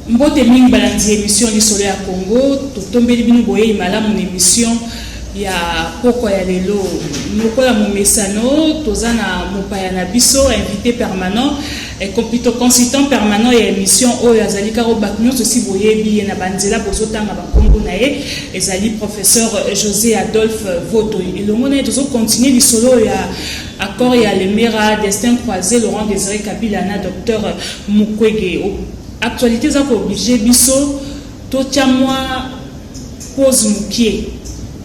Mbote mingi balandi émission Lisolo ya Congo. Totombeli bino boyei malamu na émission ya pokwa ya lelo. Lokola momesano, toza na mopaya na biso, invité permanent, plutôt consultant permanent ya émission oyo azali kaka bato nyonso si boyebi ye na banzela, bozotanga bakombo na ye, ezali professeur José Adolphe Voto. Elongo na ye tozocontinue lisolo ya accord ya Lemera, destin croisé Laurent Désiré Kabila na docteur Mukwege. Actualité eza koobliger biso totya mwa pause mokie,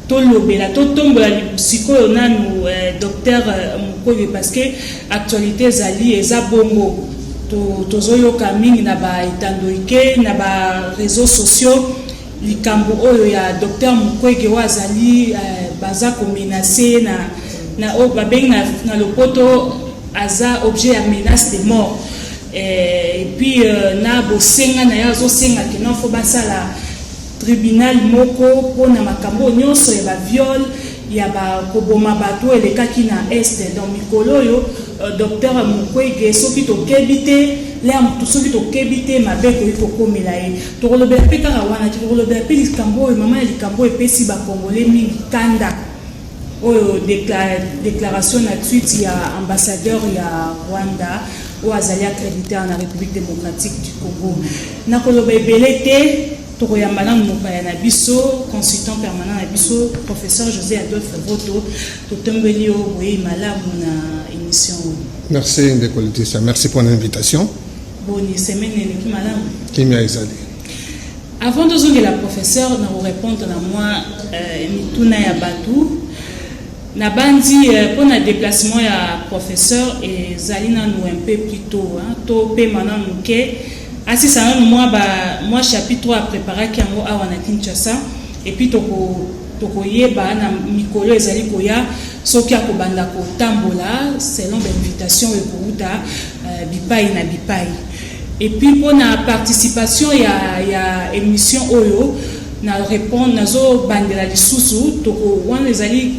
tolobela, totombola sikoyo nanu docteur Mukwege, parce que actualité ezali eza bongo. Tozoyoka mingi na baetando ike, na baréseaux sociaux, likambo oyo ya docteur Mukwege oyo azali baza komenacer na oyo babengi na lopoto aza objet ya menace de mort. Et puis na bosenga na ye, azosenga que non, faut basala tribunal moko mpona makambo oyo nyonso ya baviol, ya bakoboma bato oyo elekaki na Est. Donc mikolo oyo, docteur Mukwege, soki tokebi te, lere soki tokebi te, mabe ekoki kokomela ye. Tokolobela mpe kaka wana te, tokolobela mpe likambo oyo, mama ya likambo oyo epesi bakongole mingi kanda, oyo déclaration na tweet ya ambassadeur ya Rwanda oyo azali accrédité na République démocratique du Congo. Nakoloba ebele te, tokoyamba nanu mopaya na biso, consultant permanent na biso, professeur José Adolphe Voto. Totombeli yo boyei malamu na émission oyo. Merci ndeko Leticia, merci pour l'invitation. Boni semaine eleki malamu? Kimia ezali. Avant tozongela professeur na korépondre na mwa mituna ya bato, nabandi mpona déplacement ya professeur ezali nanu un peu plus tôt, hein, topema nanu moke, asisa nanu mwa chapitre oyo apréparaki yango awa na Kinshasa, et puis tokoyeba na mikolo ezali koya soki akobanda kotambola selon bainvitation oyo ekouta bipai na bipai. Et puis mpona participation ya émission oyo, na répondre, nazobandela lisusu, toko wana ezali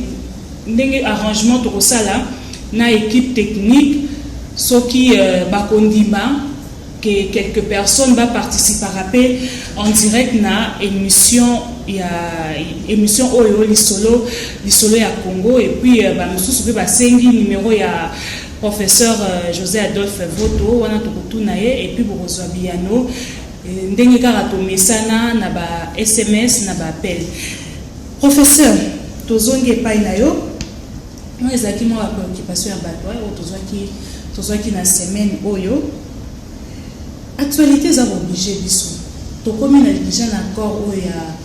ndenge arrangement tokosala na équipe technique, soki bakondima que quelques personnes baparticipera mpe en direct na émission ya émission oyo lisolo ya Congo. Et puis bamosusu mpe basengi numéro ya professeur José Adolphe Voto, wana tokotuna ye et puis bokozwa biyano ndenge kaka tomesana na ba SMS, na baappel. Professeur, tozongi epai na yo. Oyo ezalaki mwa bapréoccupation ya bato oyo tozwaki na semaine oyo. Actualité eza koobliger biso, tokomi na déjà na accord oyo ya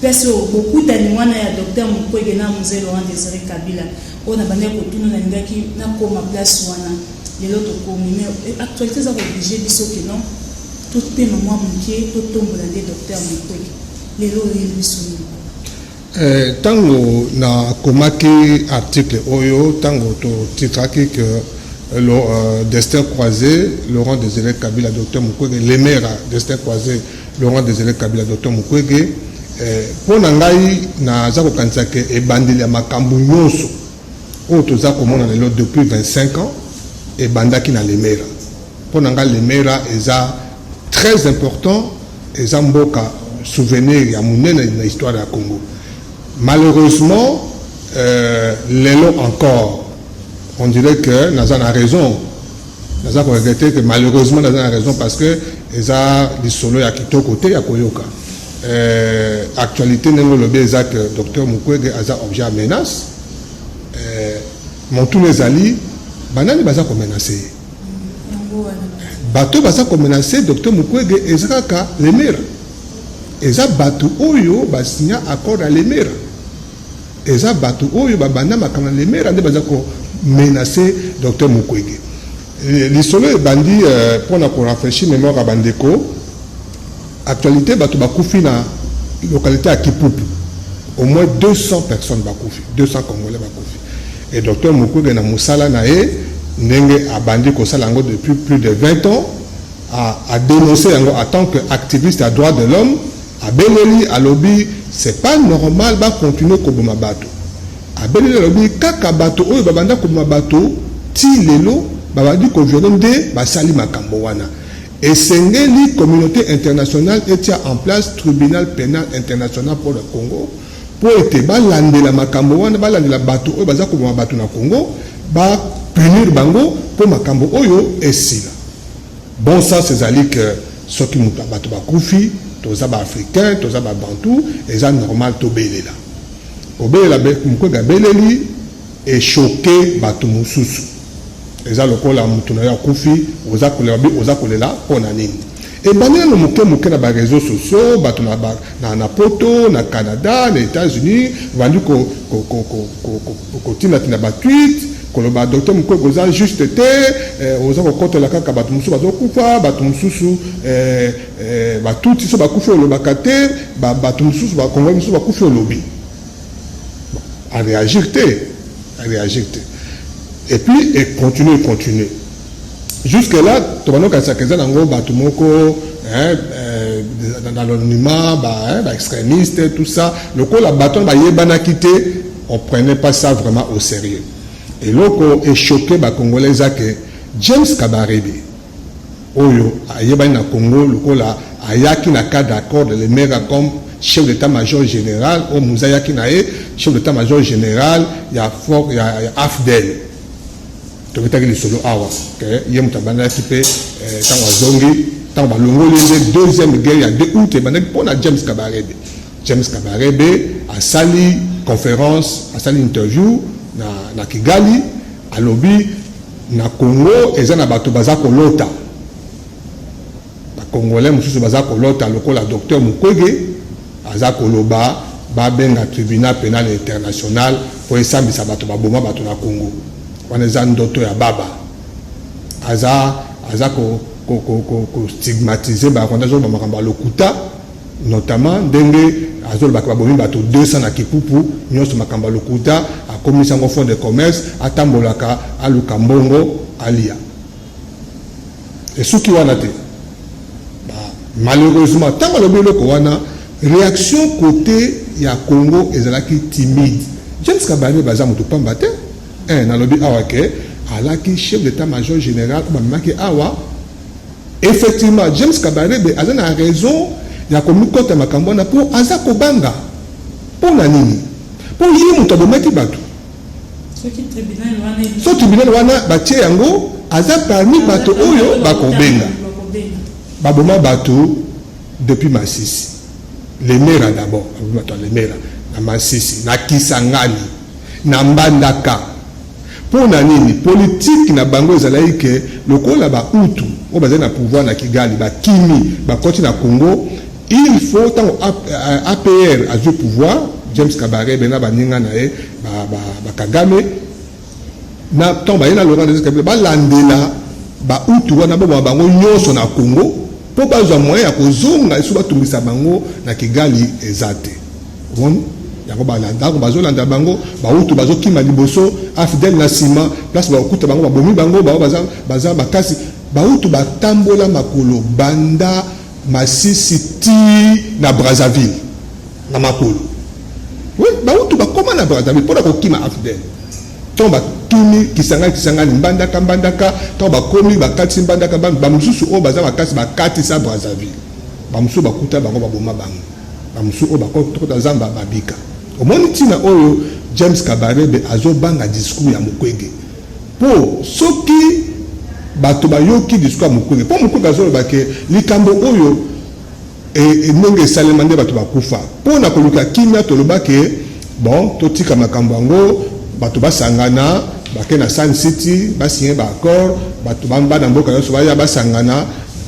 place oyo bokutani wana ya docteur Mukwege na Mzee Laurent Désiré Kabila, oyo na bandaki kotuna, nalingaki nakoma place wana, lelo tokomi. Mais actualité eza koobliger biso que non, totema mwa moke, totombola nde docteur Mukwege. Lelo oyebi biso nini? Ntango nakomaki article oyo, ntango totitraki que le destin croisé Laurent Désiré Kabila, docteur Mukwege, Lemera, destin croisé Laurent Désiré Kabila, docteur Mukwege, mpo na ngai naza kokanisa ke ebandeli ya makambo nyonso oyo toza komona lelo depuis 25 ans ebandaki na Lemera. Mpo na ngai, Lemera eza très important, eza mboka souvenir ya monene na histoire ya Congo. Malheureusement, lelo encore, on dirait que naza na raison, naza koregretter que malheureusement naza na raison, parce que eza lisolo ya kitoko te ya koyoka. Actualité, ndenge olobi, eza que docteur Mukwege aza objet ya menace. Motuna ezali: banani baza komenacer ye? Bato baza komenacer docteur Mukwege eza kaka Lemera, eza bato oyo basinya accord ya Lemera, eza bato oyo babanda makambo na Lemera nde baza komenacer docteur Mukwege. Lisolo ebandi, mpona korafraîchir mémoire ya bandeko, actualité, bato bakufi na localité ya Kipupu, au moins 200 personnes bakufi, 200 Congolais bakufi. Et docteur Mukwege, na mosala na ye, ndenge abandi kosala yango depuis plus de 20 ans, a dénoncé yango en tant que activiste ya droit de l'homme. Abeleli, alobi c'est pas normal bacontinue koboma bato. Abeleli, alobi kaka bato oyo babanda koboma bato ti lelo babandi kovioler nde basali makambo wana. Esengeli communauté internationale etia en place tribunal penal international pour le Congo mpo ete balandela makambo wana, balandela bato oyo baza koboma bato na Congo, ba punir bango mpo makambo oyo esila. Bon sens ezali que soki moto bato bakufi, toza ba Africain, toza ba Bantu, eza normal tobelela. Kobelela, Mukwege abeleli, echoquer bato mosusu. Eza lokola mutu na yo akufi, oza kolela, babi oza kolela mpo na nini? Ebandi nano moke moke na ba reseaux sociaux, bato na, ba, na, na poto, na Canada, na Etats-Unis, bandi ko, ko, ko, ko, ko, ko, kotindatinda ba tweet, koloba docteur Mukwege oza juste te, eh, oza kokotela kaka bato mosusu bazokufa, bato mosusu eh, eh, batutsi so bakufi olobaka te, ba, bato mosusu ba Congolais mosusu bakufi olobi. Bon, a réagir te, a réagir te. Et puis et continue, continue. Jusque là, tobanda kokanisaka eza nango bato moko, hein, dans l'anonymat, ba, hein, ba extrémiste, tout ça. Lokola bato wana bayebanaki te, on prenait pas ça vraiment au sérieux. Eloko echoqué ba Congolais eza ke James Kabarebe oyo ayebani na Congo lokola ayaki na cadre accord de Lemera comme chef d'état-major général, oyo Mzee ayaki na ye chef d'état-major général ya fort ya AFDL. Tobetaki lisolo awa ke ye moto abandaki mpe ntango azongi, ntango balongoli nde deuxième guerre ya 2 août ebandaki mpona James Kabarebe. James Kabarebe asali conférence, asali interview na Kigali, alobi na Congo eza na bato baza kolota, Bacongolais mosusu baza kolota lokola docteur Mukwege aza koloba babenga tribunal pénal international mpo esambisa bato baboma bato na Congo. Wana eza ndoto ya baba. Aza kostigmatiser Barwanda, azoloba makambo ya lokuta, notamment ndenge azolobaka babomi bato 200 na Kipupu, nyonso makambo ya lokuta. Akomisi yango fond de commerce, atambolaka, aluka mbongo alia. Esuki wana te. Malheureusement, ntango alobi eloko wana, réaction côté ya Congo ezalaki timide. James Kabarebe aza moto pamba te. Nalobi awa ke alaki chef d'état major général oyo bamemaki awa. Effectivement, James Kabarebe aza na raison ya komikota makambo wana mpo aza kobanga. Mpo na nini? Mpo ye moto abomaki bato. Soki tribunal wana So tribunal wana batie yango, aza parmi bato oyo bakobenga baboma bato depuis Masisi, Lemera d'abord, babomi bato ya Lemera, na Masisi, na Kisangani, na Mbandaka. Mpo na nini? Politike na bango ezalaki ke lokola Bahutu oyo bazali na pouvoir na Kigali bakimi, bakoti na Congo, il faut ntango APR azwi pouvoir, James Kabarebe na baninga na ye Bakagame, na ntango baye na Laurent Désiré Kabila, balandela Bahutu wana, baboma bango nyonso na Congo mpo bazwa moyen ya kozonga esu batungisa bango na Kigali. Eza te. Omoni yango, balandako, bazolanda bango, Bahutu bazokima liboso, AFDL na nsima. Place bakokuta bango, babomi bango. Bango baza makasi. Bahutu batambola makolo banda Masisi ti na Brazzaville na makolo. Oui, Bahutu bakóma na Brazzaville mpona kokima AFDL. Ntango bakimi Kisangani, Kisangani, Mbandaka, Mbandaka, ntango bakomi, bakatisi Mbandaka, bamosusu oyo baza makasi bakatisa Brazzaville, bamosusu bakuta bango, baboma bango, bamosusu oyo bakota zamba babika. Omoni ntina oyo James Kabarebe azobanga discours ya Mukwege, mpo soki bato bayoki discours ya Mukwege, mpo Mukwege azoloba ke likambo oyo ndenge esalema nde bato bakufa mpo na koluka kimia, toloba ke bon, totika makambo yango, bato basangana, bake na Sun City, basigner baaccord, bato bana mboka nyonso baya, basangana,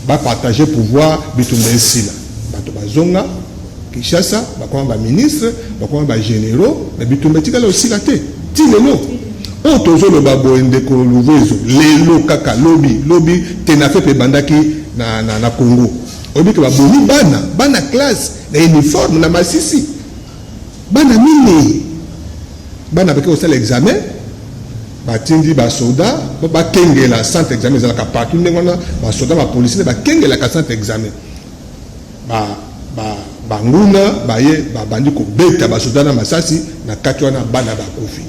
bapartager pouvoir, bitumba esila, bato bazonga Kinshasa, bakoma baministre, bakoma bagénéraux, na bitumba etikala osila te ti lelo oyo tozoloba boye. Ndeko Luvezo, lelo kaka, lobi lobi Tenafep ebandaki na Congo. Oyebi ke babomi bana classe na uniforme na Masisi, bana minei, bana bake kosala examen, batindi basoda bakengela centre examen. Ezalaka partout ndenge wana, basoda, bapolisier bakengelaka centre examen. Banguna baye, babandi kobeta basoda na masasi na kati wana, bana bakufi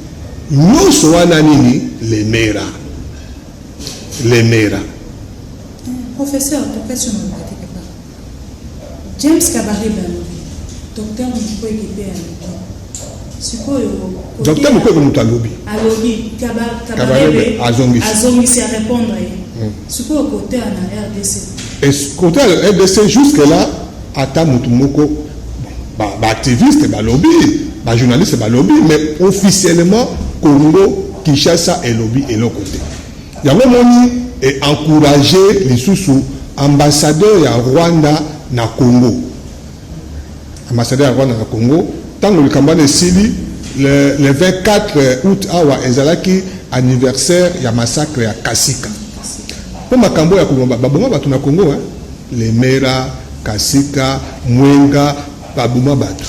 nyonso wana. Nini? Lemera, Lemera. Professeur, topesi yo maloba te papa. James Kabarebe alobi, Docteur Mukwege pe alobi. Sikoyo kote Docteur ya Mukwege mutu alobi. Alobi, Kabarebe Kabarebe azongisi. Azongisi, a répondre ye. Sikoyo kote ya na RDC. Et kote ya RDC jusque là ata mutu moko, ba activiste balobi, ba journaliste balobi, mais officiellement Congo Kinshasa elobi eloko te. Yango moni e encourager lisusu ambassadeur ya Rwanda na Congo. Ambassadeur ya Rwanda na Congo, tango likambo wana esili, le 24 août awa ezalaki anniversaire ya massacre ya Kasika. Po makambo ya koboma, baboma bato na Congo, hein? Lemera, Kasika, Mwenga, baboma bato.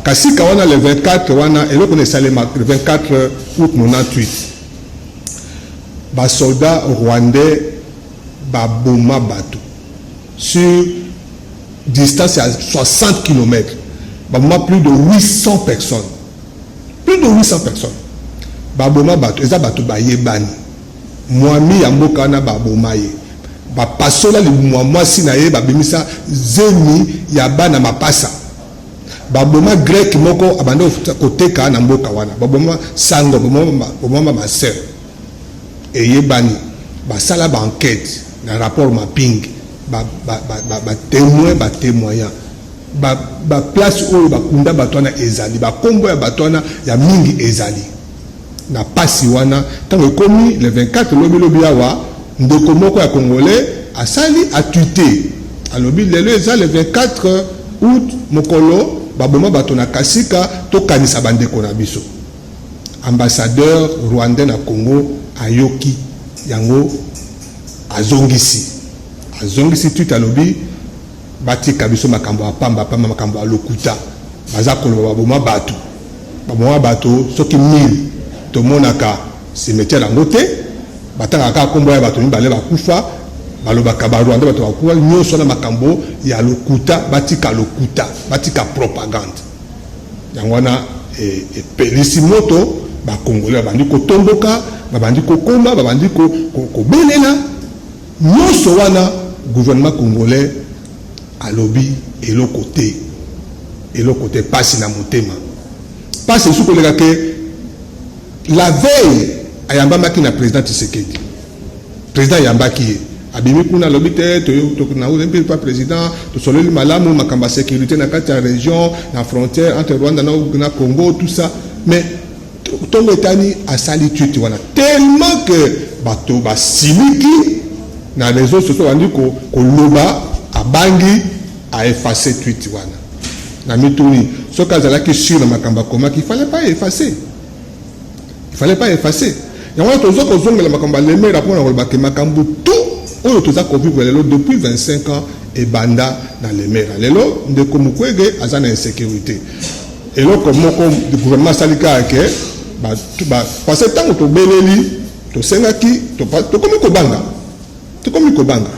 Kasika wana le 24 wana eloko na esalema le 24 août 98. Ba soldats rwandais baboma bato sur distance ya 60 kilomètres. Baboma plus de 800 personnes. Plus de 800 personnes. Baboma bato, eza bato bayebani. Mwami ya mboka wana baboma ye. Bapasola libumu ya mwasi na ye, babimisa zemi ya bana mapasa. Baboma grec moko abanda koteka na mboka wana. Baboma sango, baboma ma sœur. Eyebani, basala ba enquête na rapport mapping, ba témoin, ba témoignant. Ba place oyo bakunda bato wana ezali, ba kombo ya bato wana ya mingi ezali. Na pasi wana, tango ekomi le 24 lobi lobi awa, ndeko moko ya Congolais asali a tweeté. Alobi lelo eza le 24 août mokolo baboma bato na Kasika, tokanisa bandeko na biso. Ambassadeur rwandais na Congo ayoki yango, azongisi. Azongisi tweet alobi batika biso makambo ya pamba pamba, makambo ya lokuta. Baza koloba baboma bato. Baboma bato soki 1000 tomonaka cimetière yango te, batangaka kaka kombo ya bato mibale bakufa, balobaka ba Rwanda bato bakufa, nyonso na makambo ya lokuta, batika lokuta, batika propagande. Yango wana epelisi moto, ba Congolais babandi kotomboka, babandi kokoma, babandi kobelela. Nyonso wana gouvernement congolais alobi eloko te, eloko te, pasi na motema. Pasi esuki koleka ke la veille ayambamaki na président Tshisekedi. Président ayambaki ye, abimi kuna alobi te, na mpe pa président tosololi malamu makambo ya sécurité na kati ya région, na frontière entre Rwanda na Congo, tout ça. Mais ntongo etani asali tweet wana tellement que bato basiliki na réseaux sociaux, bandi koloba, abangi a effacer tweet wana. Na mituni soki azalaki sûr na makambo akomaki, il fallait pas effacer, il fallait pas effacer. Yango wana toza kozongela makambo ya Lemera mpona koloba ke makambo tout oyo toza kovivre lelo depuis 25 ans ebanda na Lemera. Lelo ndeko Mukwege aza na insécurité. Eloko moko gouvernement asali kaka ke parce que ntango tobeleli, tosengaki, tokomi kobanga, tokomi kobanga,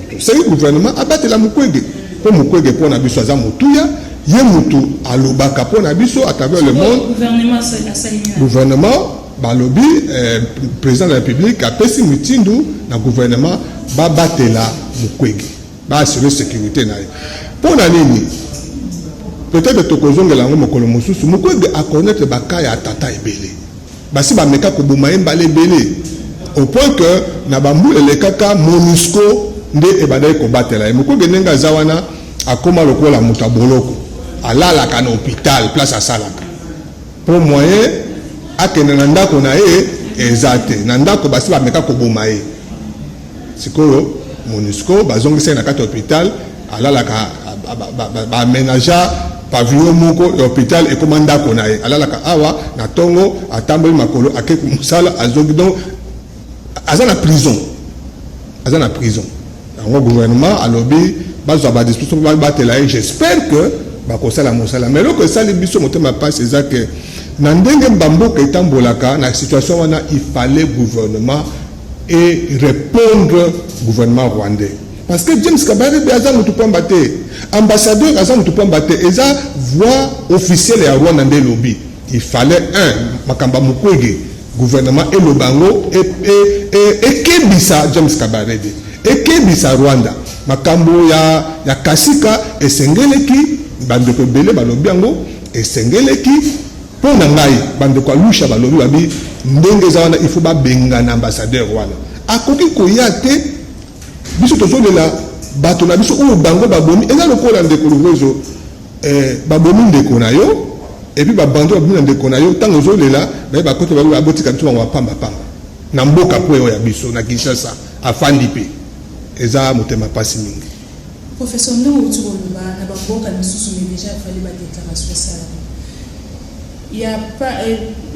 tosengi gouvernement abatela Mukwege, mpo Mukwege mpo na biso aza motuya, ye mutu alobaka mpo na biso à travers le monde. Gouvernement balobi, président de la République apesi mitindu na gouvernement babatela Mukwege, baassurer sécurité na ye. Mpo na nini? Peut-être tokozongela yango mokolo mosusu. Mukwege akonaître baka ya tata ebele, basi bameka koboma ye mbala ebele, au point que na bambula elekaka MONUSCO nde ebandaki kobatela ye. Mukwege ndenge aza wana, akóma lokola moto ya boloko, alalaka na hôpital place asalaka, mpo moyen akende na ndako na ye eza te. Na ndako basi bameka koboma ye. Sikoyo MONUSCO bazongisa ye na kati ya hôpital, alalaka, baaménager pavillon moko ya hôpital ekóma ndako na ye. Alalaka awa na ntongo, atamboli makolo, ake mosala, azongi. Donc aza na prison, aza na prison. Yango gouvernement alobi bazwa badisposition mpo babatela ye. J'espère que bakosala mosala. Mais eloko esali biso motema mpasi eza ke na ndenge bamboka etambolaka na situation wana, il fallait gouvernement et répondre gouvernement rwandais, parce que James Kabarebe aza motu pamba te, ambassadeur aza motu pamba te, eza voix officielle ya Rwanda nde elobi. Il fallait un makambo ya Mukwege, gouvernement eloba yango, ekebisa James Kabarebe. Ekebisa Rwanda makambo ya Kasika. Esengeleki, bandeko ebele balobi yango, esengeleki mpo na ngai, bandeko ya Lucha balobi, babi ndenge eza wana, il faut babengana ambassadeur wana, akoki koya te. Biso tozolela bato na biso oyo bango babomi. Eza lokola ndeko Luwezo, babomi ndeko na yo, et puis babandi babomi na ndeko na yo. Ntango ozolela, baye bakota, babi babotika biso bango bapambapamba na mboka po oyo ya biso na Kinshasa afandi mpe eza motema mpasi mingi. Professeur, ndenge outi koloba, na bamboka misusu mais déjà efali badéclaration esalama ya pa.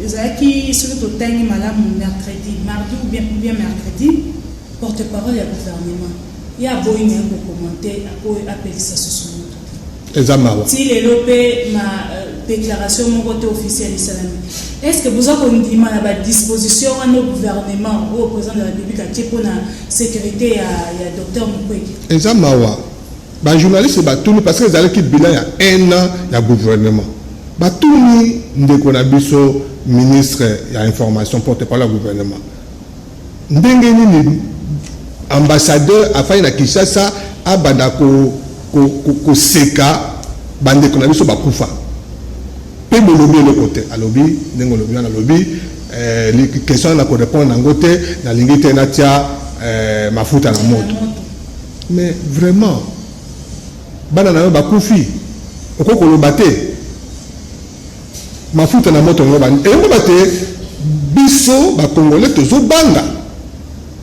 Ezalaki, soki totangi malamu, mercredi, mardi ou bien mercredi, porte-parole ya gouvernement ye aboyi na ye kocommenter oyo apelisa susu moto te. Eza mawa. Ti lelo mpe ma déclaration moko te officielle esalami. Est ce que boza kondima na badisposition wana gouvernement oyo président de la République atie mpona sécurité ya docteur Mukwege? Eza mawa. Bajournaliste batuni, parce que ezalaki bilan ya un an ya gouvernement. Batuni ndeko na biso ministre ya information, porte-parole ya gouvernement, ndenge nini ambassadeur afandi na Kinshasa, abanda koseka bandeko na biso bakufa, mpe bolobi eloko te? Alobi ndenge olobi wana, alobi question na korépondre yango te, nalingi te natia mafuta na moto. Mais vraiment, bana na yo bakufi, okoki koloba te mafuta na moto yango elongo te? Biso bacongolais tozobanga,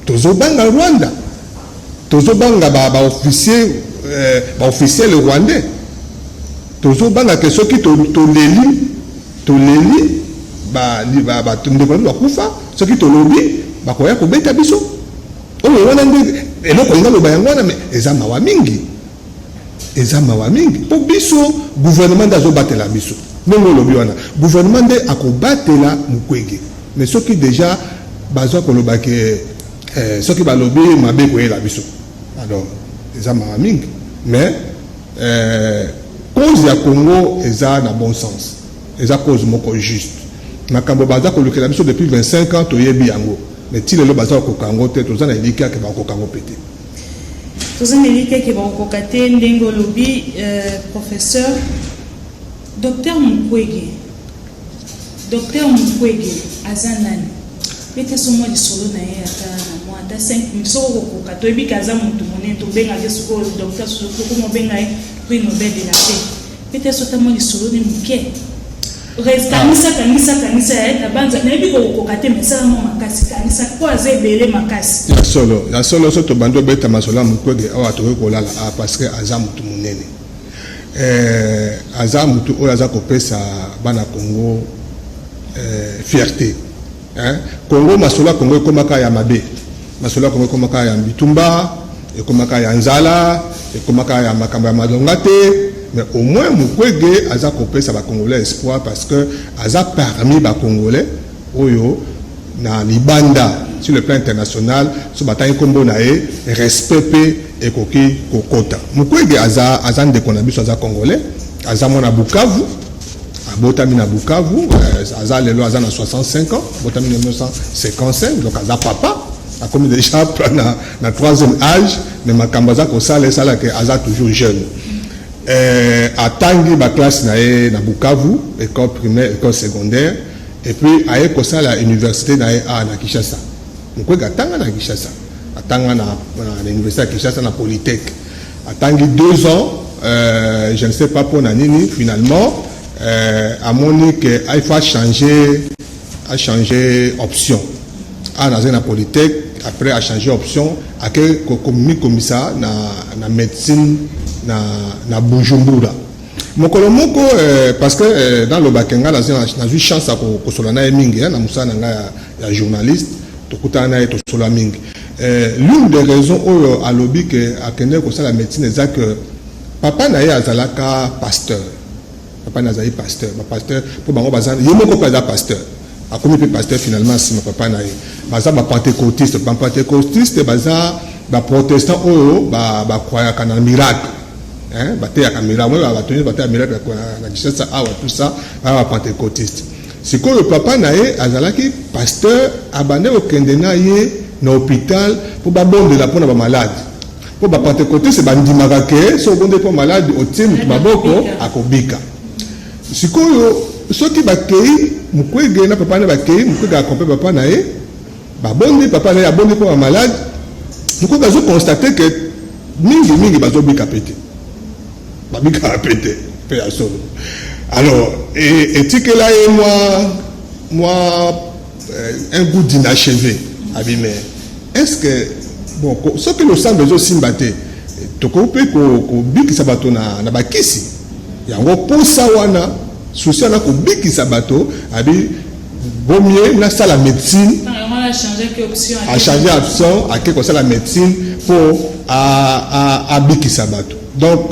tozobanga Rwanda, tozobanga baofficier, baofficiel rwandais. Tozobanga ke soki toleli, toleli ndeko na biso bakufa, soki tolobi, bakoya kobeta biso. Oyo wana nde eloko olinga loba yango wana. Mais eza mawa mingi, eza mawa mingi mpo biso, gouvernement nde azobatela biso. Ndenge olobi wana, gouvernement nde akobatela Mukwege. Mais soki déjà bazwa koloba ke soki balobi mabe koyela biso, alors eza mawa mingi. Mais cause ya Congo eza na bon sens, eza cause moko juste. Makambo baza kolukela biso depuis 25 ans, toyebi yango, mais ti lelo baza kokoka yango te. Toza na elikya ke bakokoka yango mpe te. Toza na elikya ke bakokoka te, ndenge olobi. Professeur, docteur Mukwege, docteur Mukwege aza nani? Beta so mwa lisolo na ye, ata na mwa ata 5 minutes soki okokoka. Toyebi ke aza motu monene, tobengaki sikoyo docteur, tokoma obenga ye prix Nobel de la paix. Beta so ata mwa lisolo ne moke. Kanisa, kanisa, kanisa ye na banza. Nayebi kokoka te, mais sala mwa makasi, kanisa po aza ebele makasi. Ya solo, ya solo, so tobandi obeta masolo ya Mukwege awa, tokoki kolala awa, parce que aza motu monene. Aza motu oyo aza kopesa bana Congo fierté, hein? Congo, masolo ya Congo ekomaka ya mabe, masolo ya Congo ekomaka ya bitumba, ekomaka ya nzala, ekomaka ya makambo ya malonga te. Mais au moins Mukwege aza kopesa bacongolais espoir, parce que aza parmi bacongolais oyo na libanda, sur le plan international, so batangi nkombo na ye, respect mpe ekoki kokota. Mukwege aza ndeko na biso, aza congolais, aza mwana Bukavu, abotami na Bukavu. Aza lelo aza na 65 ans, abotami na 1955, donc aza papa, akomi déjà na troisième âge, mais makambo aza kosala esalaka aza toujours jeune. Atangi baklasse na ye na Bukavu, école primaire, école secondaire, et puis aye kosala université na ye a na Kinshasa. Mukwege atanga na Kinshasa, atanga na université ya Kinshasa, na Polytech. Atangi 2 ans, je ne sais pas mpo na nini, finalement amoni ke il faut achanger option. A nazali na Polytech, après achanger option, ake komikomisa na médecine na Bujumbura. Mokolo moko, parce que nalobaki ngai nazwi chance ya kosola na ye mingi na mosala na ngai ya journaliste. Tokutana na ye, tosola mingi. L'une des raisons oyo alobi ke akende kosala médecine eza ke papa na ye azalaka pasteur. Papa na azali pasteur. Bapasteur mpo bango baza, ye moko mpe aza pasteur, akomi mpe pasteur finalement nsima. Papa na ye baza bapentecôtiste. Bapentecôtiste baza baprotestant oyo bacroyaka na miracle, bateyaka miracle. Oyo bato nyonso bateya miracle na Kinshasa awa, tout ça, baza bapentecôtiste. Sikoyo papa na ye azalaki pasteur, abande kokende na ye. na hôpital mpo babondela mpona bamalade, mpo bapentecôtiste bandimaka ke so obondeli mpo malade, otie motu maboko, akobika. Sikoyo soki bakei, Mukwege na papa na bakei, Mukwege accompagne papa na ye, babondi, papa na ye abondi mpo bamalade. Mukwege azoconstater ke mingimingi bazobika pe te, babikaka pe te mpe ya solo. Alors etikela ye mwa un goût d'inachevé. Abi mais est ce que bon, soki losambo ezosimba te, tokoki mpe kobikisa bato na bakisi yango? Posa wana, souci wana kobikisa bato, abi bomie nasala médecine. Achange option, ake kosala médecine mpo abikisa bato. Donc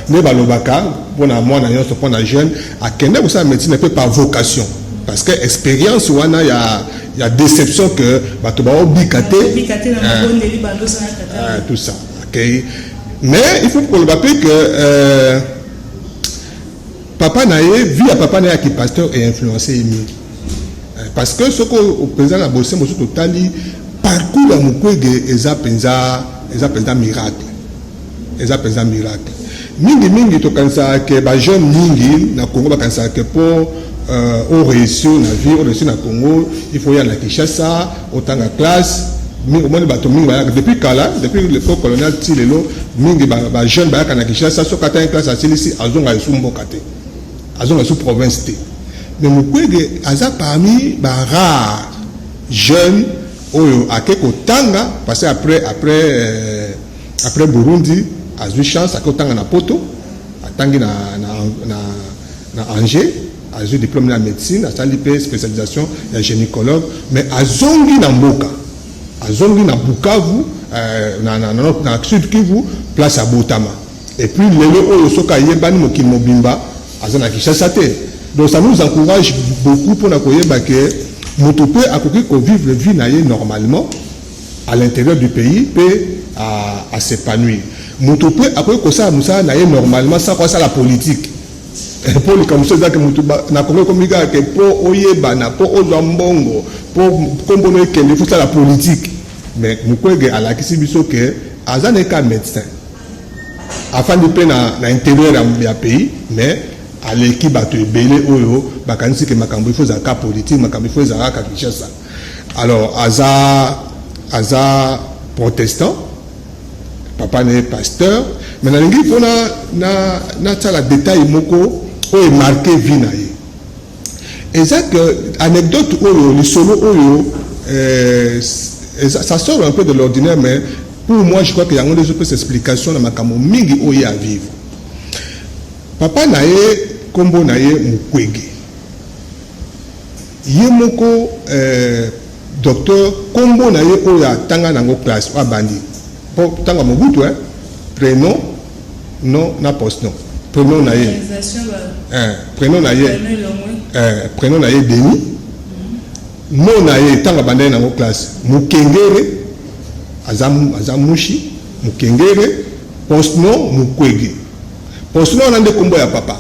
nde balobaka mpona mwana nyonso, mpona jeune akende kosala médecine mpe par vocation, parce que expérience wana ya déception que bato baobika te, tout ça, okay. Mais il faut koloba mpe que papa na ye, vie ya papa na ye aki pasteur einfluence ye mingi, parce que soki mpenza na bose mosusu totali parcours ya Mukwege, eza mpenza miracle, eza mpenza miracle. Mingimingi tokanisaka ke bajeune mingi na Congo bakanisaka ke mpo oréussir na vie, oréussir na Congo, il faut ya na Kinshasa, otanga classe. Omoni bato mingi bayaka depuis kala, depuis l'époque coloniale ti lelo, mingi bajeune bayaka na Kinshasa. Soki atangi classe, asilisi, azonga esu mboka te, azonga esu province te. Mais Mukwege aza parmi barare jeune oyo ake kotanga, parce que après Burundi, azwi chance, ake kotanga na Poto. Atangi na Angers, azwi diplôme na médecine, asali mpe spécialisation ya gynécologue. Mais azongi na mboka, azongi na Bukavu, na Sud Kivu, place abotama. Et puis lelo oyo, soki ayebani mokili mobimba, aza na Kinshasa te. Donc ça nous encourage beaucoup mpona koyeba ke moto mpe akoki kovivre vie na ye normalement à l'intérieur du pays mpe à s'épanouir. Moto mpe akoki kosala mosala na ye normalement sans kosala politique, mpo likambo so ezaki motu na Kongo ekomi kaka ke mpo oyebana, mpo ozwa mbongo, mpo nkombono ekende, fo sala politique. Mais Mukwege alakisi biso ke aza na eka médecin, afandi mpe na intérieur ya pays, mais aleki bato ebele oyo bakanisi ke makambo ifo ezalaka politique, makambo ifo ezalaka kaka Kinshasa. Alors aza protestant, papa na ye pasteur. Mais nalingi mpona nasala détail moko oyo emarquer vie na ye. Eza ke anecdote oyo, lisolo oyo, ça sort un peu de l'ordinaire, mais pour moi je crois que yango nde ezopesa explication na makambo mingi oyo ye avivre. Papa na ye, nkombo na ye Mukwege, ye moko docteur. Nkombo na ye oyo atanga nango classe, oyo abandi, mpo ntango ya Mobutu, prénom, nom na postnom. Prénom na ye, prénom na ye Denis. Nom na ye ntango abandaki nango classe, Mukengere, aza Mushi Mukengere. Postnom Mukwege. Postnom wana nde nkombo ya papa.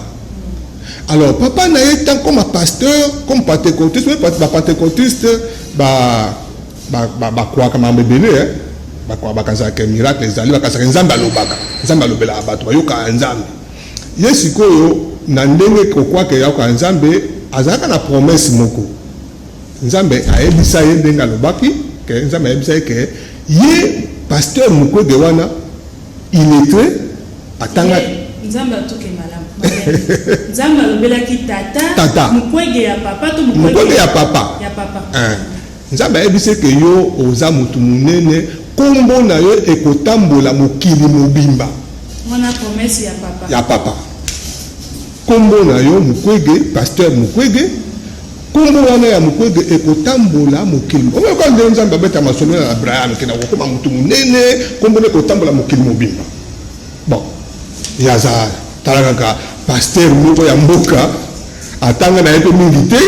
Alors papa na ye, tant comme pasteur, comme pentecôtiste, bapentecôtiste bakwaka makambo ebele, bakanisaka miracle ezali, bakanisaka Nzambe alobaka, Nzambe alobelaka bato, bayokaka Nzambe. Ye sikoyo, na ndenge kokwaka eyokaka Nzambe, azalaka na promesse moko. Nzambe ayebisa ye, ndenge alobaki ke Nzambe ayebisa ye ke ye pasteur Mukwege wana, illettré, atanga. Nzambe atuke malamu. Nzambe alobelaki tata? Tata. Mukwege ya papa to? Mukwege ya papa. Ya papa. Nzambe ayebisi ke yo oza motu monene, nkombo na yo ekotambola mokili mobimba. Wana promesse ya papa. Ya papa. Nkombo na yo Mukwege, pasteur Mukwege, nkombo wana ya Mukwege ekotambola mokili. Oyoka nde Nzambe abeta masolo na Abraham ke na kokóma motu monene, nkombo na ekotambola mokili mobimba. Bon, ye aza, tala kaka, pasteur moko ya mboka, atanga na ye mpe mingi te,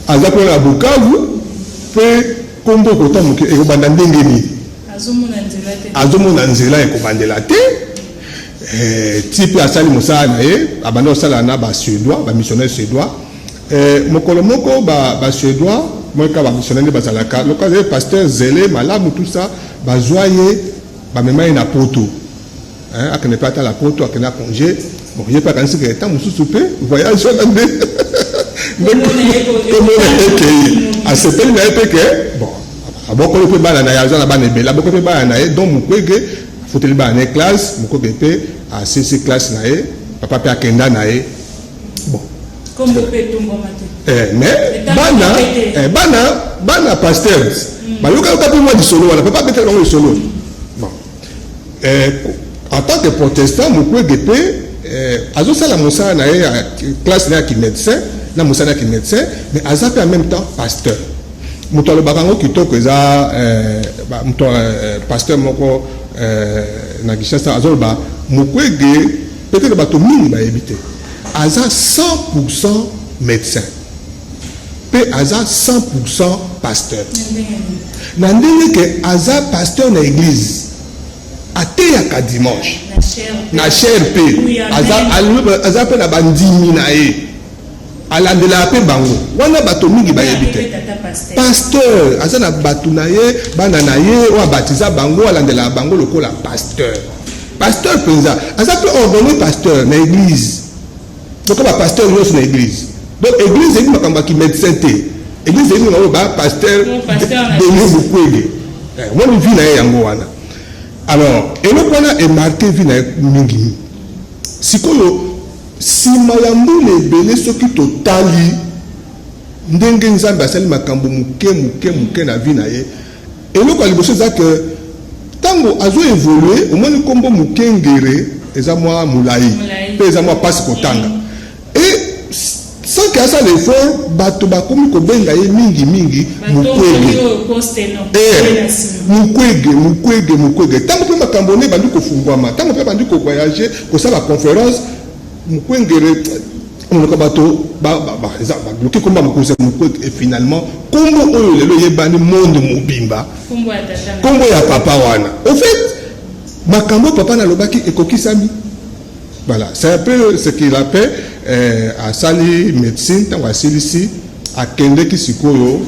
aza mpona na Bukavu mpe nkombo ekota mokili ekobanda ndenge nini? Azomona nzela te. Azomona nzela ekobandela te. Ti mpe asali mosala na ye, abanda kosala na basuédois, bamissionnaire suédois. Mokolo moko basuédois. Moi kaka bamissionnaire nde bazalaka lokola azali pasteur zele malamu, tout ça, bazwa ye, bamema ye na Poto. Hein, akende mpe atala Poto, akende na congé. Bon, ye mpe akanisi ke ntango mosusu mpe voyage wana nde komona ekei, asepeli na ye mpe ke bon, abokoli mpe bana na ye, aza na bana ebele, abokoli mpe bana na ye. Donc Mukwege afuteli bana na ye classe, Mukwege mpe asilisi classe na ye, papa mpe akenda na ye. Bon, kombo mpe etombwama te. Mais bana pasteur bayokayoka mpe mwa lisolo wana, papa abetela bango lisolo. Bon, en tant que protestant, Mukwege mpe azosala mosala na ye ya classe na ye ya kimédecin, na mosala ya kimédecin, mais aza mpe en même temps pasteur. Moto alobaka yango kitoko eza moto pasteur moko na Kinshasa. Azoloba Mukwege, peut-être bato mingi bayebi te, aza 100 médecin mpe aza 100 pasteur. Na ndenge ke aza pasteur na église, ateyaka dimanche na chaire, mpe aza mpe na bandimi na ye, alandelaka mpe bango wana. Bato mingi bayebi te, pasteur aza na bato na ye, bana na ye oyo abatiza bango, alandelaka bango lokola pasteur. Pasteur mpenza, aza mpe ordonné pasteur na église lokola bapasteur nyonso na église. Donc église eyebi makambo ya kimédecin te, église eyebi makambo bapasteur Denis Mukwege. Omoni vie na ye yango wana. Alors eloko wana emarquer vie na ye mingi. Sikoyo, nsima ya mbula ebele, soki totali ndenge Nzambe asali makambo moke moke moke na vie na ye, eloko ya liboso eza ke ntango azo évoluer, omoni nkombo Mokengere eza mwa molai mpe eza mwa mpasi kotanga. Et sans ke asala effort, bato bakomi kobenga ye mingimingi Mukwege, Mukwege, Mukwege, Mukwege. Ntango mpe makambo ne ebandi kofungwama, ntango mpe bandi kovoyage, kosala conférence, Mukwengere monoko bato baluki komba mokonzi ya Mukwege. Et finalement kombo oyo lelo eyebani monde mobimba, kombo ya papa wana. Au fait, makambo papa nalobaki ekokisami. Voilà, c'est un peu ce qu'il a fait. Asali médecine, ntango asilisi, akendeki sikoyo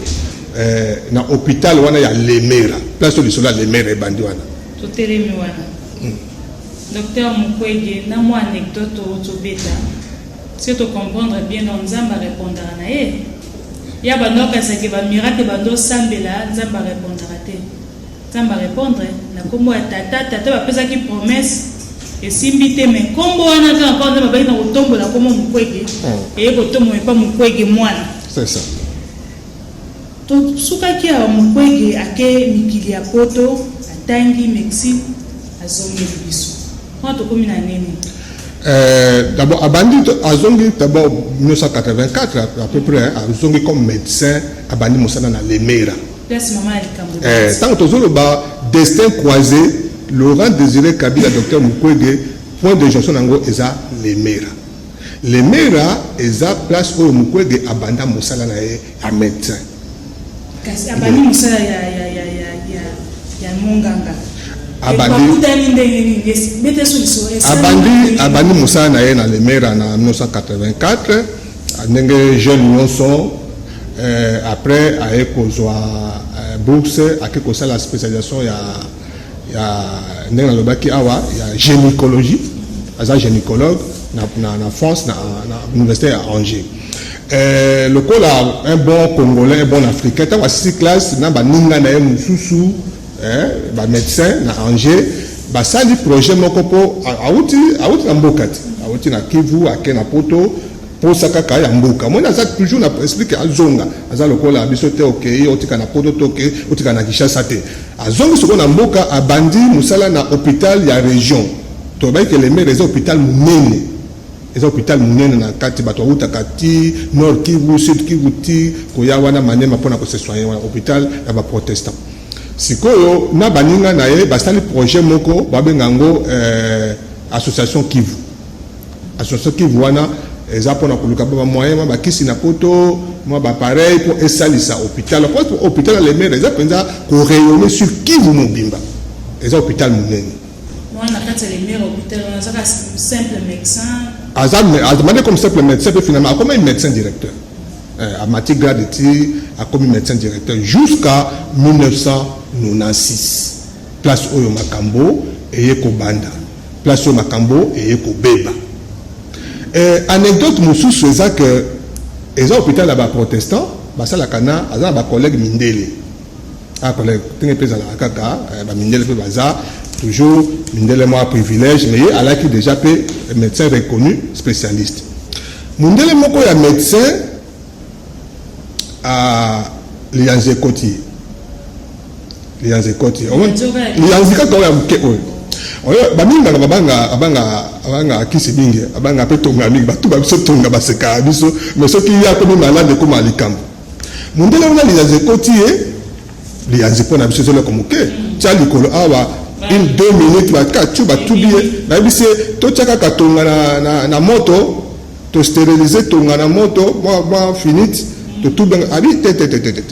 na hôpital wana ya Lemera, place oyo lisolo ya Lemera ebandi wana. Totelemi wana, docteur Mukwege, na mwa anecdote oyo tobeta, soki tocomprendre bien, donc Nzambe arépondaka na ye ya bando akanisaki bamiracle, bando osambela, Nzambe arépondaka te. Nzambe arépondre na nkombo ya tata. Tata bapesaki promesse, esimbi te, mais nkombo wana kaka mpo Nzambe abaki na kotombola nkombo Mukwege, eye kotombola epa Mukwege mwana. C'est ça. Tosukaki awa: Mukwege ake mikili ya Poto, atangi médecine, azongeli biso wana. Tokomi na nini? D'abord abandi, azongi d'abord 1984 à peu près, azongi comme médecin, abandi mosala na Lemera. Place mama ya likambo. Ntango tozoloba destin croisé, Laurent Désiré Kabila, docteur Mukwege, point de jonction yango eza Lemera. Lemera eza place oyo Mukwege abanda mosala na ye ya médecin. Kasi abandi mosala ya monganga. Bakutani ndenge nini? Bete so lisolo. Abandi mosala na ye na Lemera na 1984, ndenge jeune nyonso. Après aye kozwa bourse, ake kosala spécialisation ya ndenge nalobaki awa ya gynécologie. Aza gynécologue na France, na université ya Angers. Lokola un bon Congolais, un bon Africain, ntango asisi classe na baninga na ye mosusu bamédecin na Angers, basali projet moko mpo awuti na mboka te, awuti na Kivu, ake na Poto, posa kaka ya mboka. Moni aza toujours na esprit ke azonga. Aza lokola biso te, okei otika na Poto te, okei otika na Kinshasa te. Azongi sikoyo na mboka, abandi mosala na hôpital ya région. Tolobaki ke Lemera eza hôpital monene, eza hôpital monene na kati bato awutaka ti Nord Kivu, Sud Kivu, ti koya wana Maniema mpona kose soigner wana, hôpital ya baprotestant. Sikoyo na baninga na ye basali projet moko, babenga yango association Kivu. Association Kivu wana eza mpona koluka bamoyen, mwa bakisi na Poto, mwa baappareil mpo esalisa hôpital. Po hôpital ya Lemera eza mpenza korayonner sur Kivu mobimba, eza hôpital monene. Wana kati ya Lemera, hôpital wana, azaka simple médecin? Aza abandi comme simple médecin, mpe finalement akoma médecin directeur. Amati grade ti Akomi médecin directeur jusqu'à 1996, place oyo makambo eye kobanda, place oyo makambo eye kobeba. Anecdote mosusu eza ke eza hôpital ya baprotestant, basalaka na, aza na bacollègue mindele. Collègue ndenge mpe ezalaka kaka, bamindele mpe baza toujours mindele, mwa privilège, mais ye alaki déjà mpe médecin reconnu, spécialiste. Mondele moko ya médecin, liyanzi ekoti ye, liyanzi ekoti, liyanzi kaka oyo ya moke oyo oyo bamingaka, babanga, abanga kisi mingi, abanga mpe tonga mingi. Batuba biso tonga, basekaka biso, mais soki ye akomi malade, ekóma likambo. Mondele wana, liyanzi ekoti ye. Liyanzi mpo na biso ezoloko moke, tia likolo awa, une 2 minutes, bakatu batubi ye. Nayebisi ye totia kaka tonga na moto, tostériliser tonga na moto mwa finite, totubi. Abi te, te, te, te, te,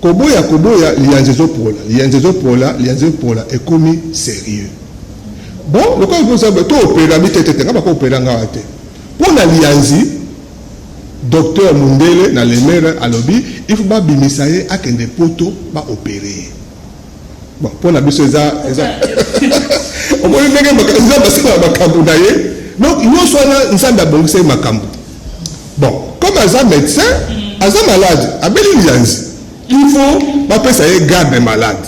koboya, koboya, liyanzi ezopola, liyanzi ezopola, liyanzi ezopola, ekomi sérieux. Bon, lokola to opérer, bi te, te, te, nga bako opérer nga te mpo na liyanzi. Docteur mundele na Lemera alobi il faut babimisa ye, akende Poto, baopérer ye. Bon, mpo na biso eza omoni ndenge Nzambe asalaka makambo na ye. Donc nyonso wana, Nzambe abongisa ye makambo. Bon, comme aza médecin, aza malade, abeli liyanzi, il faut bapesa ye garde malade.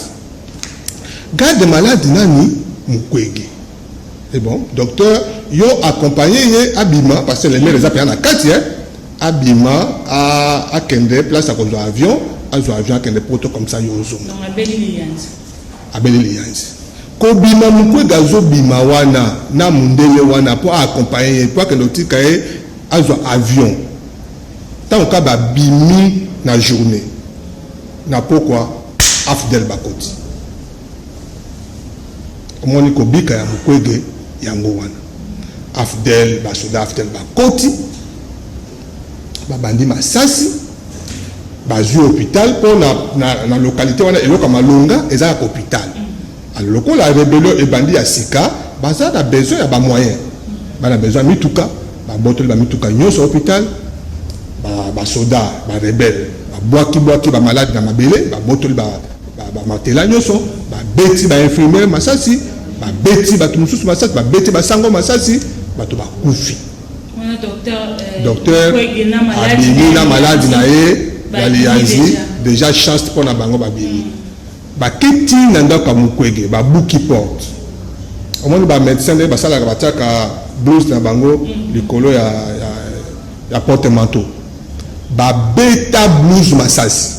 Garde malade nani? Mukwege. Et bon, docteur, yo accompagné ye, abima, parce que Lemera eza mpenza na kati, abima, akende place akozwa avion, azwa avion, akende Poto, comme ça yo ozonga. Abeli liyanzi. Kobima, Mukwege azobima wana na mundele wana mpo aaccompagne ye, mpo akende kotika ye azwa avion. Ntango ka babimi na journée, na pokwa, AFDL bakoti. Omoni kobika ya Mukwege yango wana. AFDL, basoda AFDL bakoti, babandi masasi, bazwi hôpital mpo na localité wana eloko ya malonga eza ya hôpital. Alors lokola rébellion ebandi ya sika, baza na besoin ya bamoyen, bana besoin ya mituka, babotoli bamituka nyonso ya hôpital. Basoda barebele babwaki-bwaki bamalade na mabele, babotoli bamatela nyonso, babeti bainfirmière masasi, babeti bato mosusu masasi, babeti basango masasi, bato bakufi. Docteur abimi na maladi na ye ya liyanzi déjà. Chance mpo na bango, babimi, baketi na ndako ya Mukwege, babuki porte. Omoni bamédecin nde basalaka, batiaka blouse na bango likolo ya porte manteau. Babeta blouse masasi,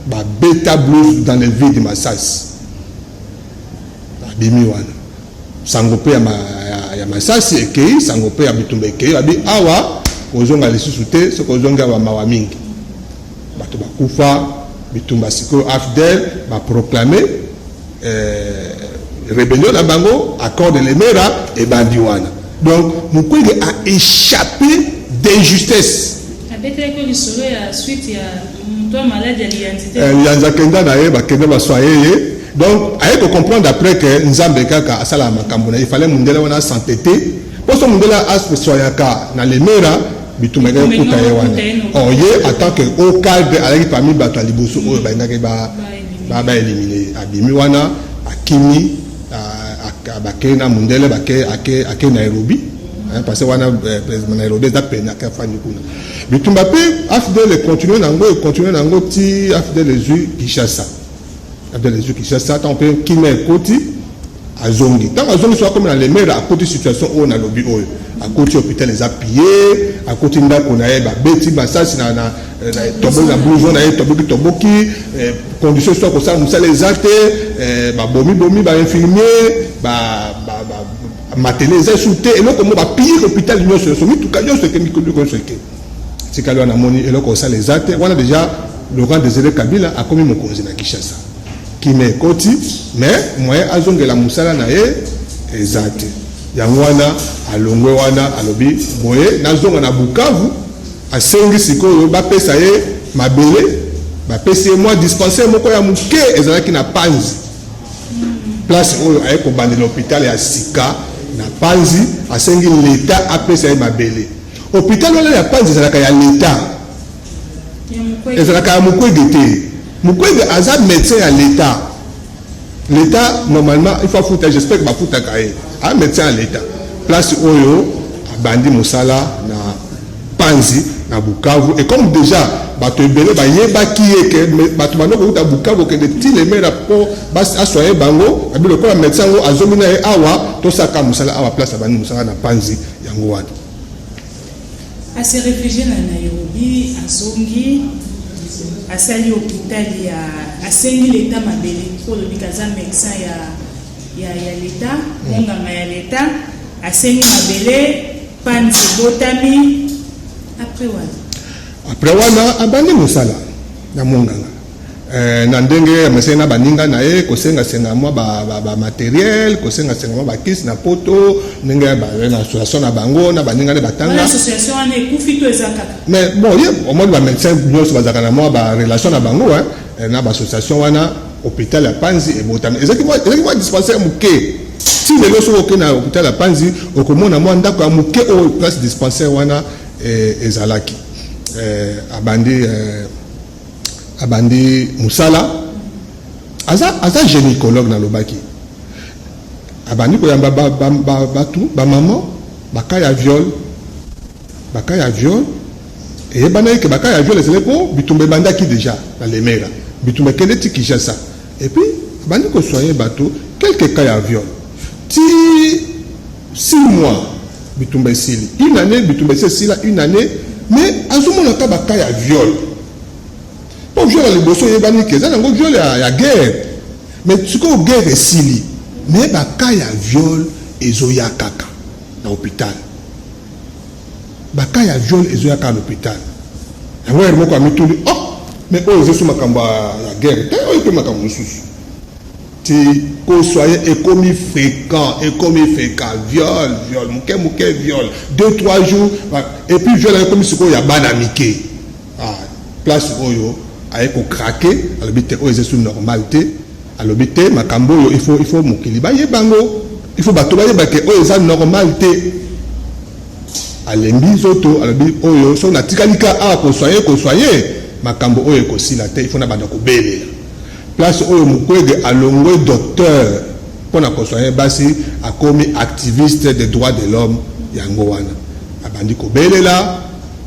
babeta blouse dans le vide masasi. Babimi wana, sango mpe ya masasi ekei, sango mpe ya bitumba ekei. Babi awa kozonga lisusu te, soki ozongi awa, mawa mingi, bato bakufa. Bitumba sikoyo, AFDL baproclame rébellion na bango, accord de Lemera ebandi wana. Donc Mukwege a échappé d'injustesse. Abetelaki lisolo ya suite ya moto ya maladi ya liyanzi te? Liyanzi, akenda na ye, bakenda basoye ye. Donc aye kocomprendre après ke Nzambe kaka asalaka makambo na ye. Fallait mundele wana asante te, mpo so mundele asoyaka na Lemera, bitumba ekaki kuta ye wana. Or ye en tant que haut cadre azalaki parmi bato ya liboso oyo balingaki baélimine ye. Abimi wana, akimi, bakei na mundele, ake Nairobi, parce que wana Nairobi eza pene. Ake, afandi kuna. Bitumba mpe AFDL econtinue nango, econtinue nango ti AFDL ezwi Kinshasa. AFDL ezwi Kinshasa, ntango mpe kimia ekoti, azongi. Ntango azongi, so akomi na Lemera, akoti situation oyo nalobi oyo. Akoti hôpital eza pillé, akoti ndako na ye, babeti masasi na toboki na blouson na ye, toboki toboki. Condition so akosala mosala eza te, babomibomi bainfirmier, matele eza esu te, eloko mo bapiller hôpital nyonso nyonso, mituka nyonso eke, mikolo nyonso eke. Tikali wana, amoni eloko kosala eza te. Wana déjà Laurent Désiré Kabila akomi mokonzi na Kinshasa, kimia ekoti, mais moyen azongela mosala na ye eza te. Yango wana alongwe wana, alobi boye: nazonga na Bukavu. Asengi sikoyo bapesa ye mabele, bapesi ye mwa dispensaire moko ya moke ezalaki na Panzi, place oyo aye kobandela hôpital ya sika na Panzi. Asengi leta apesa ye mabele. Hôpital wana ya Panzi ezalaka ya leta. Ezalaka ya Mukwege te. Mukwege aza médecin ya l'État. L'État, normalement, il faut afuta. J'espère que bafutaka ye. Aza médecin ya l'État. Place oyo abandi mosala na Panzi, na Bukavu, et comme déjà bato ebele bayebaki ye ke bato banda kouta Bukavu okende ti Lemera mpo asoye bango, abi lokola médecin yango azongi na ye awa, tosaka mosala awa. Place abandi mosala na Panzi, yango wana. Ase réfugié na Nairobi, azongi, asali hôpital ya, asengi leta mabele po olobi aza médecin ya leta, monganga ya leta, asengi mabele. Panzi ebotami après wana. Après wana, abandi mosala na monganga na ndenge amesali na baninga na ye, kosengasenga mwa bamatériel, kosengasenga mwa bakisi na Poto, ndenge na association na bango na baninga nde batanga. Association wana ekufi to eza kaka? Mais bon, ye omoni, bamédecin nyonso bazalaka na mwa barelation na bango na baassociation wana. Hôpital ya Panzi ebotami, ezalaki mwa dispensaire moke. Ti lelo, soki okende na hôpital ya Panzi, okomona mwa ndako ya moke oyo place dispensaire wana ezalaki. Abandi mosala, aza gynécologue. Nalobaki abandi koyamba bato, bamama, bacas ya viol. Bacas ya viol eyebanaki ke bacas ya viol ezali mpo bitumba ebandaki déjà na Lemera, bitumba ekende ti Kinshasa. Et puis abandi kosoigne bato, quelques cas ya viol, ti 6 mois bitumba esili, une année bitumba esi esila, une année, mais azomonaka bacas ya viol. Mpo viol ya liboso oyebani ke eza nango viol ya guerre, mais sikoyo guerre esili, mais bacas ya viol ezoya kaka na hôpital. Bacas ya viol ezoya kaka na hôpital. Yango heure moko amituli: "Oh, mais oyo eza so makambo ya guerre te, oyo mpe makambo mosusu." Ti kosoye ekomi fréquent, ekomi fréquent, viol, viol moke moke, viol 2, 3 jours, et puis viol ekomi sikoyo ya bana mike. Ah, place oyo aye kocraquer, alobi te, oyo eza su normal te. Alobi te, makambo oyo, il faut mokili bayeba yango, il faut bato bayeba ke oyo eza normal te. Alembi nzoto, alobi oyo soki natikali ka awa kosoye kosoye, makambo oyo ekosila te, il faut na banda kobelela. Place oyo Mukwege alongwe docteur mpona kosoye basi, akomi activiste des droits de l'homme. Yango wana abandi kobelela.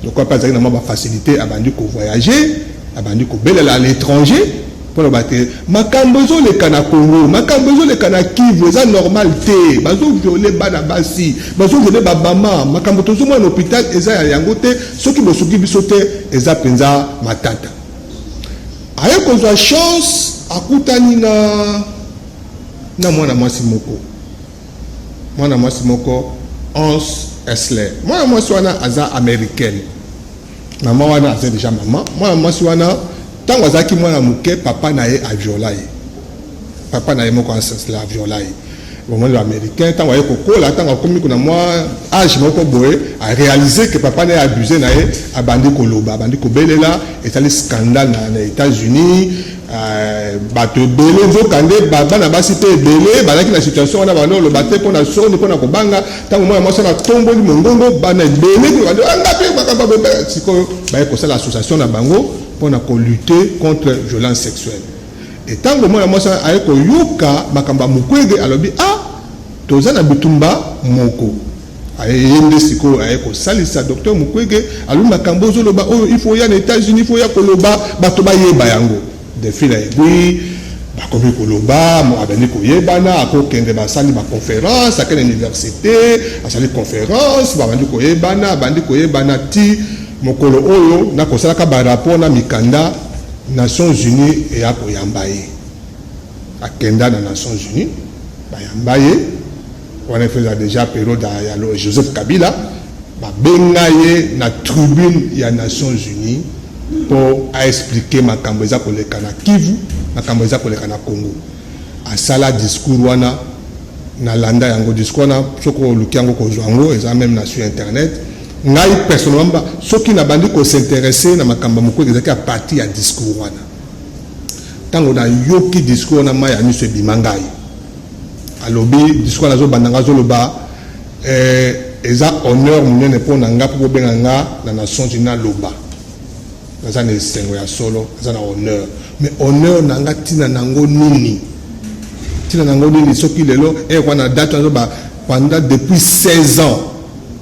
Lokola mpe azalaki na mwa bafacilité, abandi kovoyage, abandi kobelela à l'étranger mpona bate makambo ezoleka na Congo, makambo ezoleka na Kivu eza normal te. Bazoviole bana basi, bazoviole babama, makambo tozomona na hôpital eza ya yango te. Soki bosuki biso te, eza mpenza matata. Aye kozwa chance, akutani na mwana mwasi moko, mwana mwasi moko Hans Esler. Mwana mwasi wana aza Américaine. Mama wana aza déjà mama. Mwana mwasi wana, ntango azalaki mwana moke, papa na ye aviola ye. Papa na ye moko Hans Esler aviola ye. Bomoni Baaméricain, ntango aye kokola, ntango akomi kuna mwa âge moko boye, aréalise ke papa na ye abuse na ye. Abandi koloba, abandi kobelela, ezali scandale na États-Unis. Bato ebele, nzokande bana basi mpe ebele bazalaki na situation wana, banda oloba te mpo na soni, mpo na kobanga. Ntango mwana mwasi wana atomboli mongongo, bana ebele anga mpe makambo bobe. Sikoyo baye kosala association na bango mpona kolutter contre violence sexuelle. Ntango mwana mwasi aye koyoka makambo ya Mukwege, alobi: "Ah, toza na bitumba moko." Aye nde sikoyo aye kosalisa docteur Mukwege. Alobi: "Makambo ozoloba oyo, il faut ya na États-Unis, il faut ya koloba, bato bayeba yango." De fil à aiguille, bakomi koloba, abandi koyebana, akokende, basali baconférence, akende université, asali conférence, babandi koyebana, abandi koyebana ti mokolo oyo nakosalaka barapport na mikanda, Nations Unies eya koyamba ye. Akenda na Nations Unies, bayamba ye. Wana efeza déjà période ya Joseph Kabila. Babenga ye na tribune ya Nations Unies mpo aexpliquer makambo eza koleka na Kivu, makambo eza koleka na Congo. Asala discours wana, nalanda yango. Discours wana, soki oluki yango, kozwa yango, eza même na sur internet. Ngai personnellement, soki nabandi kos'intéresser na makambo ya Mukwege, ezalaki à partir ya discours wana. Ntango nayoki discours wana, mai ya miso ebima ngai. Alobi discours wana, azobanda nga, azoloba: "Eza honneur monene mpo na nga mpo bobenga nga na Nations Unies naloba." Naza na esengo ya solo, naza na honneur. Mais honneur na nga tina nango nini? Tina nango nini soki lelo eye wana date wana ba pendant depuis 16 ans,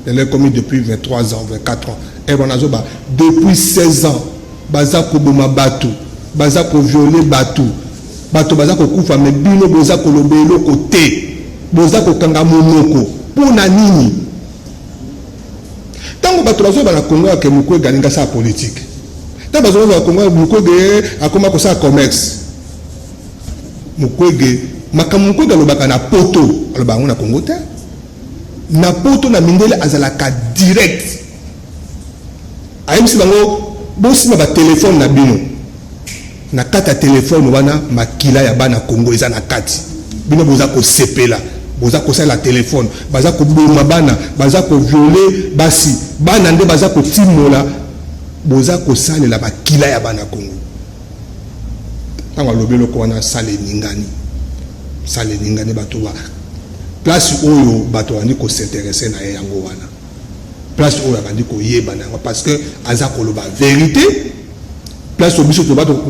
lelo ekomi depuis 23 ans, 24 ans, eye wana azoba depuis 16 ans baza koboma bato, baza kovioler bato, bato baza kokufa, mais bino boza koloba eloko te, boza kokanga monoko mpo na nini? Ntango bato bazoba na Kongo yake Mukwege alingi asala politike, ntango bazoba na Kongo Mukwege akoma kosala commerce, Mukwege, makambo Mukwege alobaka na Poto, alobaka yango na Kongo te. Na Poto, na mindele, azalaka direct. Ayebisi bango: bosimba batelefone na bino, na kati ya telefone wana makila ya bana Kongo eza na kati. Bino boza kosepela, boza kosalela telefone, baza koboma bana, baza kovioler basi, bana nde baza kotimola, boza kosalela makila ya bana Kongo. Ntango alobi eloko wana, sala eningani, sala eningani. Bato ba place oyo bato bandi kos'intéresser na ye, yango wana place oyo abandi koyeba na yango, parce que aza koloba vérité. Place oyo biso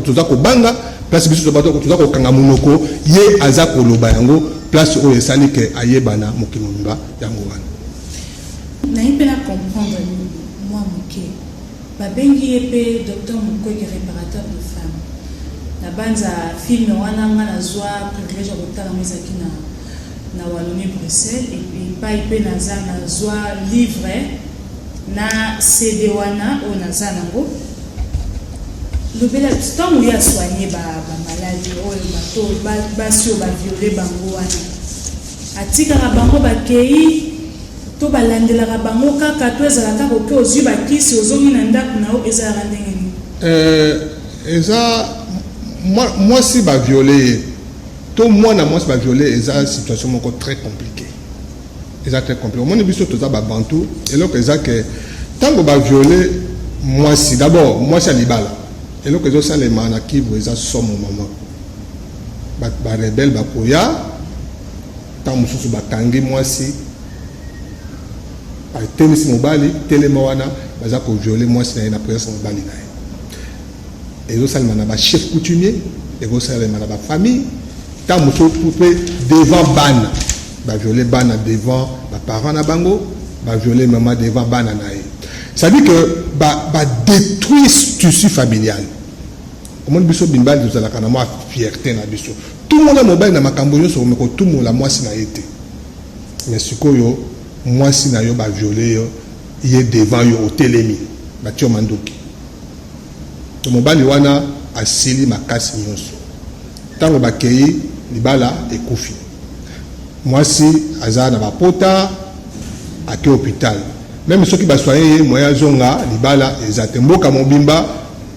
toza kobanga, place biso toza kokanga monoko, ye aza koloba yango. Place oyo esali ke ayebana mokili mobimba, yango wana. Nayi mpe na comprendre mwa moke, babengi ye mpe docteur Mukwege, réparateur de femme. Na banza film wana, nga nazwa privilège ya kotala ngo, ezalaki na Wallonie Bruxelles. Epai mpe naza nazwa livre na CD wana oyo naza nango. Lobela ntango ye asoigne bamaladi oyo, bato basi oyo baviole bango wana, atikaka bango bakei to balandelaka bango kaka, to ezala kaka oke, ozwi bakisi, ozongi na ndako na yo? Ezalaka ndenge nini? Eza mwasi baviole ye to mwana mwasi baviole, eza situation moko très compliqué, eza très compliqué. Omoni, biso toza babantu, eloko eza ke ntango baviole mwasi, d'abord mwasi ya libala, eloko ezosalema na Kivu eza somo mama. Barebelles bakoya, ntango mosusu bakangi mwasi, atelisi mobali, telema wana, baza koviole mwasi na ye na présence mobali na ye. Ezosalema na bachef coutumier, ezosalema na bafamille, ntango mosusu mpe devant bana, baviole bana devant baparent na bango, baviole mama devant bana na ye. C'est-à-dire que badétruire ba tissu familial. Omoni, biso mibali tozalaka na mwa fierté na biso, tumola mobali na makambo nyonso, ome kotumola mwasi na ye te. Mais sikoyo mwasi na yo baviole yo ye devant yo, otelemi, batie yo mandoki to mobali wana asili makasi nyonso. Ntango bakei, libala ekufi, mwasi aza na bapota, ake hôpital, même soki basoigne ye, moyen azonga libala eza te. Mboka mobimba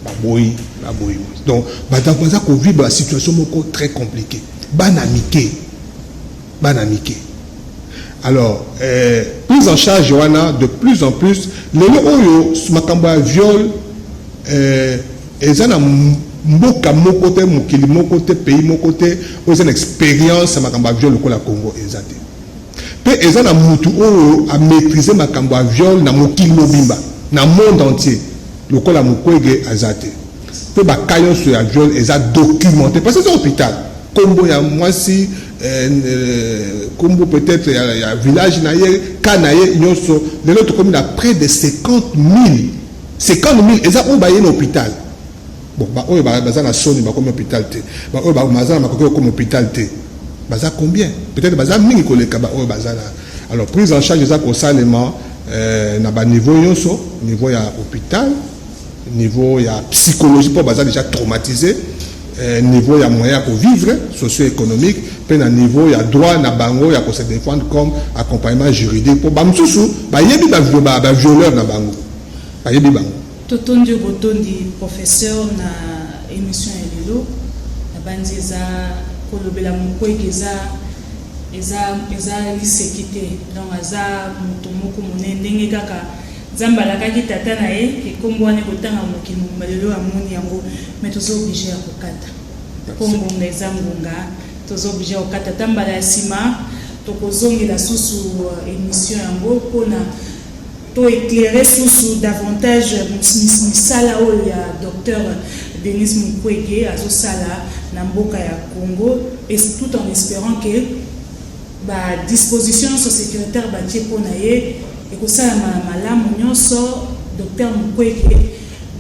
baboyi, baboyi. Donc bato baza kovivre basituation moko très compliqué, bana mike, bana mike. Alors prise en charge wana, de plus en plus lelo oyo makambo ya viol eza na mboka moko te, mokili moko te, pays moko te oyo eza na expérience ya makambo ya viol lokola Congo, eza te. Mpe eza na mutu oyo amaîtrise makambo ya viol na mokili mobimba, na monde entier, lokola Mukwege, aza te. Mpe baka nyonso ya viol eza documenté, parce que eza hôpital, nkombo ya mwasi, nkombo peut-être ya village na ye, ka na ye nyonso. Lelo tokomi na près de 50 000. 50 000 eza oyo baye na hôpital. Bon, baoyo baza na soni bakomi hôpital te, baoyo baza na makoki kokomi hôpital te, baza combien? Peut-être baza mingi koleka baoyo baza na. Alors prise en charge eza kosalema na baniveau nyonso: niveau ya hôpital, niveau ya psychologie mpo baza déjà traumatisé, niveau ya moyen ya kovivre socio-économique, mpe na niveau ya droit na bango ya kose défendre, comme accompagnement juridique, mpo bamosusu bayebi bavioleur na bango, bayebi bango. Totondi, botondi professeur na émission ya lelo. Nabandi eza kolobela Mukwege, eza liseki te. Donc aza moto moko monene, ndenge kaka Nzambe alakaki tata na ye ke nkombo wana ekotanga mokili mobimba, lelo amoni yango. Mais toza obligé ya kokata mpo ngonga eza ngonga, toza obligé ya kokata. Ta mbala ya nsima tokozongela susu émission yango mpona To éclairer susu davantage misala oyo ya docteur Denis Mukwege azosala na mboka ya Congo, et tout en espérant que ba disposition nyonso sécuritaire batie mpo na ye ekosalama na malamu nyonso. Docteur Mukwege,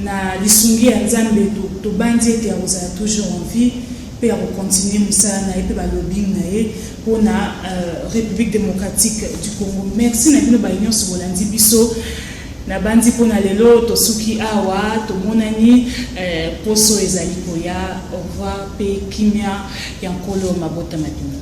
na lisungi ya Nzambe, tobandi ete akozala toujours en vie mpe ya kocontinue mosala na ye mpe balobbying na ye mpona République démocratique du Congo. Merci na bino baye nyonso bolandi biso. Nabandi mpona lelo tosuki awa. Tomonani poso ezali koya. Au revoir mpe kimia ya Nkolo mabota na bino.